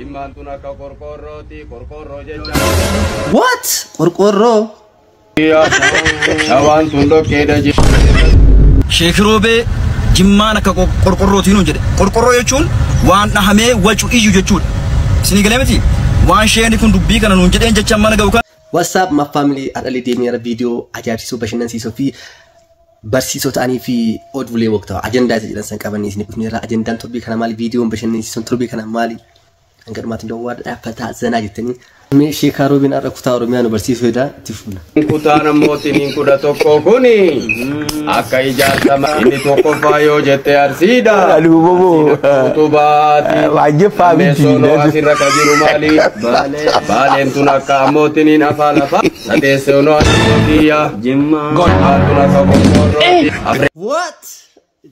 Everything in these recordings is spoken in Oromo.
Jimmaan tun akka qorqorrooti. Qorqorroo jecha. What? Qorqorroo? Shawaan tun dhoqqeedha. Sheek Roobee Jimmaan akka qorqorrootii nuun jedhe. Qorqorroo jechuun waan dhahamee wacu iyyu jechuudha. Isinii galee miti? Waan sheekni kun dubbii kana nuun jedheen jecha mana ga'u kana. What's up, my family? Har'allee deemneera viidiyoo ajaa'ibsiisoo, bashannansiisoo fi barsiisoo ta'anii fi oduulee waqtaawaa ajandaa isa jedhan san qabannee isin dhufneerra. Ajandaan torbii kana maali? Viidiyoon bashannansiisoon torbii kana maali? Hanga dhumaatiin dawwaa dhaabbataa zanaa jettanii. Mee Sheekaa Roobiin har'a kutaa Oromiyaa nu barsiisuu jedha, itti fufna. Kutaan ammoo tiniin 11 kuni akka ijaarsa inni tokkoffaa yoo jette Arsiidha. Utubaati. Lammeessoonoo asirra ka jiru maali? Baaleen tun akka ammoo tiniin afaan lafa. Sadeessoonoo asirra. Jimmaan tun akka qorqorrooti. What?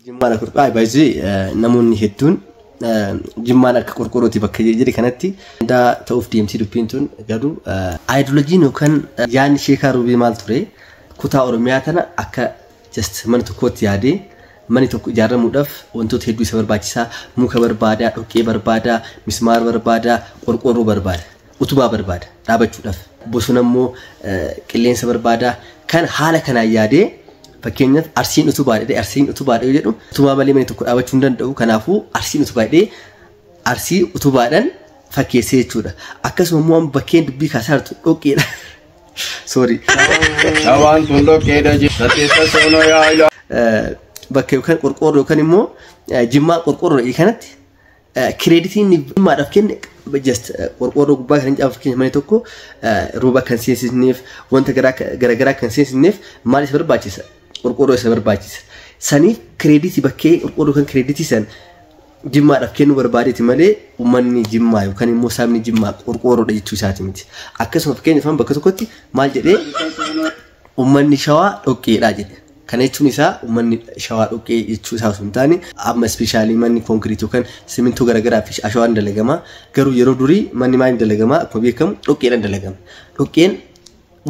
Jimmaan akka qorqorroo. Baay'ee namoonni hedduun Jimmaan akka qorqorrooti bakka jedhe kanatti daa ta'uuf deemti dubbiin tun. Garuu aayidoloojiin yookaan yaadni Sheekaa Roobii maal ture? Kutaa Oromiyaa tana akka just mana tokkootti yaadee, manni tokko ijaaramuudhaaf wantoota hedduu isa barbaachisaa: muka barbaadaa, dhoqqee barbaadaa, mismaara barbaadaa, qorqorroo barbaada, utubaa barbaada dhaabachuudhaaf. Bosona immoo qilleensa barbaadaa. Kan haala kanaan yaadee, fakkeenyaaf Arsiin utubaa jedhee, Arsiin utubaa yoo jedhu utubaa malee manni tokko dhaabachuu hin danda'u. Kanaafuu Arsiin utubaa jedhee Arsii utubaadhaan fakkeessee jechuudha. Akkasuma immoo bakkeen dubbii kaasaa jirtu dhoqqeedha. Sorry. Shawaan tun dhoqqeedha. Sadeessa soonoo yaa Bakka yookaan qorqoorroo yookaan immoo Jimmaa qorqoorroo kanatti creditiin Jimmaadhaaf kenne just qorqoorroo gubbaa kan hin caafu. Fakkeenya manni tokko rooba kan seensisneef, wanta garaagaraa kan seensisneef maal isa barbaachisa? Qorqoorroo isa barbaachisa. Saniif creditii bakkee qorqoorroo kan creditii san Jimmaadhaaf kennuu barbaadeeti malee uummanni Jimmaa yookaan immoo sabni Jimmaa qorqoorroodha jechuu isaati miti. Akkasuma fakkeenyaaf bakka tokkotti maal jedhee? Uummanni Shawaa dhoqqeedha jedhe. Kana jechuun isaa uummanni Shawaa dhoqqee jechuu isaa osoo hin taane, amma especially manni konkiriitii yookaan simintoo garaagaraa fi ashawaan dalagama. Garuu yeroo durii manni maaliin dalagama? Akkuma beekamu dhoqqeedhaan dalagama. Dhoqqeen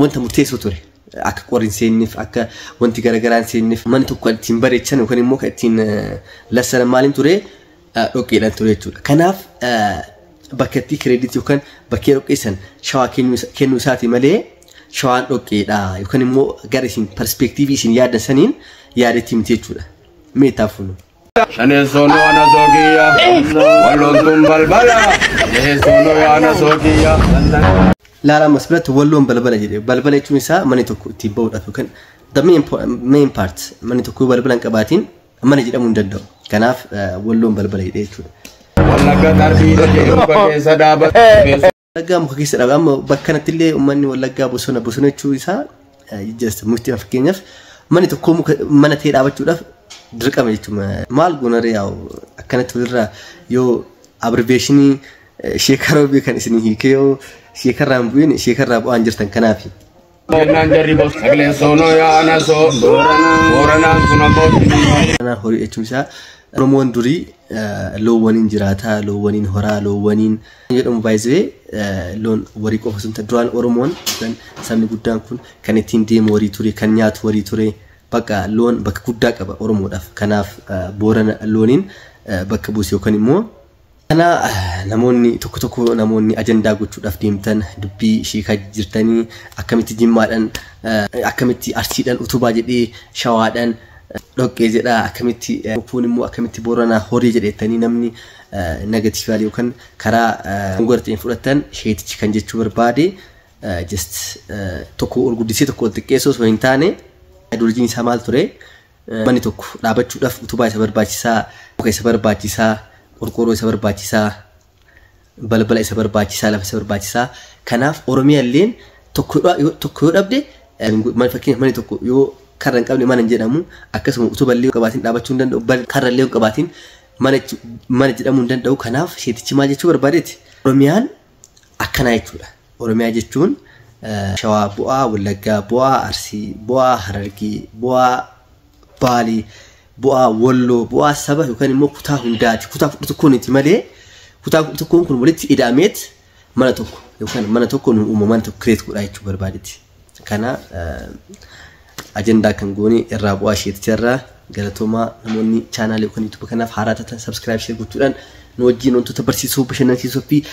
wanta murteessoo ture. Akka qorri hin seenneef, akka wanti garaagaraa hin seenneef, manni tokko kan ittiin bareechan yookaan immoo kan ittiin lassanan maaliin ture? Dhoqqeedhaan ture jechuudha. Kanaaf bakka itti creditii yookaan bakkee dhoqqee san Shawaa kennuu isaati malee Shawaan dhoqqeedha yookaan immoo gara isin perspectiveii isin yaaddan saniin yaadetti miti jechuudha. Mee taafunu. Shaneessoonoo ana sookiyya. Walloon tun balbala. Jaheessoonoo ana sookiyya. Laala, ammas biratti Walloon balbala jedhe. Balbala jechuun isaa manni tokko ittiin bahuudhaaf yookaan the main part. Manni tokko balbala hin qabaatiin mana jedhamuu hin danda'u. Kanaaf Walloon balbala jedhe jechuudha. Wallagga tarbiidha jedhe, muka keessa dhaabate. Wallaggaa muka keessa dhaaba. Amma bakka kanatti illee uummanni Wallaggaa bosona. Bosona jechuun isaa just mukti, fakkeenyaaf manni tokko muka mana ta'ee dhaabachuudhaaf dirqama jechuudha. Maal goonaree yaa'u akkanatti walirraa yoo abbreviationii Sheekaroo kan isin hiikee yoo sheekarraa hin bu'in, sheekarraa bu'aan jirtan kanaafi. Jennaan jarri bos. Sagaleessoonoo yaa ana soo. Booranaan tun ammoo. Kanaan horii jechuun isaa Oromoon durii loowwaniin jiraataa, loowwaniin horaa, loowwaniin jedhamu baay'isee loon horii qofa sun. Duraan Oromoon yookaan sabni guddaan kun kan ittiin deemu horii ture, kan nyaatu horii ture. Bakka loon bakka guddaa qaba Oromoodhaaf. Kanaaf Boorana looniin bakka buuse yookaan immoo kana namoonni tokko tokko, namoonni ajandaa gochuudhaaf deemtan, dubbii sheekaa jirtanii akkamitti Jimmaadhaan, akkamitti Arsiidhaan utubaa jedhee, Shawaadhaan dhoqqee jedhaa, akkamitti kun immoo akkamitti Booranaa horii jedhettanii namni negatively yookaan karaa garteen fudhatan, sheetichi kan jechuu barbaade just tokko ol guddisee tokko ol xiqqeessuu osoo hin taane, ideologyiin isaa maal ture? Manni tokko dhaabachuudhaaf utubaa isa barbaachisaa, muka isa barbaachisaa, qorqoorroo isa barbaachisaa, balbala isa barbaachisaa, lafa isa barbaachisaa. Kanaaf Oromiyaa illeen tokko yoo dhabde, fakkeenyaaf manni tokko yoo karra hin qabne mana hin jedhamu. Akkasuma utubaa illee qabaatiin dhaabachuu hin danda'u, karra illee qabaatiin mana jedhamuu hin danda'u. Kanaaf sheetichi maal jechuu barbaadeeti? Oromiyaan akkanaa jechuudha. Oromiyaa jechuun Shawaa bu'aa, Wallaggaa bu'aa, Arsii bu'aa, Harargee bu'aa, Baalee bu'aa, Walloo bu'aa, saba yookaan immoo kutaa hundaati. Kutaa 11ti malee kutaa 11n kun walitti ida'ameet mana tokko yookaan mana tokko nu uuma, mana tokko create godhaa jechuu barbaadeeti. Kana ajandaa kan goone irraa bu'aa isheeticharraa. Galatoomaa. Namoonni channelii yookaan YouTube kanaaf haaraa taatan subscribe, share gochuudhaan nu wajjin wantoota barsiisoo, bashannansiisoo fi